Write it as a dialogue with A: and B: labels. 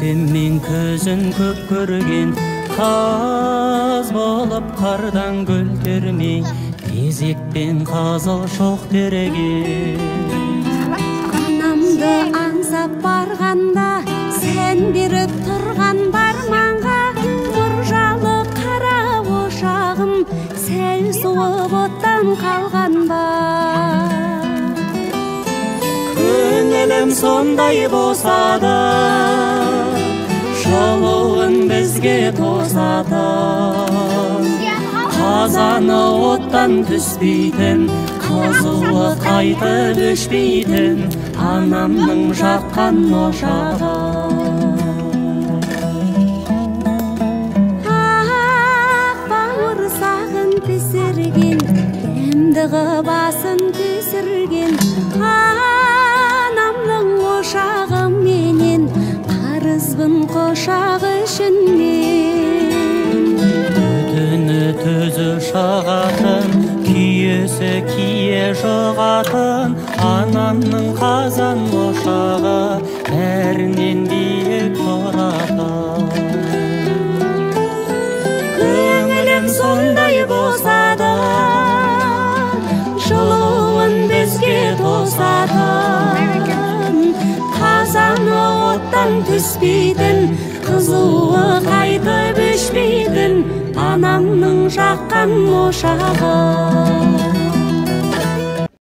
A: Көктеммен күзін көп көрген, қаз болып қардан гүл термей, кезекпен қызыл шоқ терген.
B: Анамды аңсап барғанда, сән беріп тұрған барманға, мұржалы қара ошағым сәл суып оттан қалған ба?
A: Көңілім сондай болса да, жылуын бізге тосатын, қазаны оттан түспейтін, қызуы қайтып өшпейтін анамның жаққан ошағы.
B: Ақ бауырсағын пісірген, дәмді ғып асын түсірген анамның ошағы менен қарызбын құшағы үшін мен.
A: Түтіні түзу шығатын, күйесі кие жұғатын анамның қазан ошағы бәрінен биік тұратын. Көңілім сондай болса да, жылуын бізге тосатын, қазаны оттан түспейтін, қызуы қайтып өшпейтін анамның жаққан ошағы.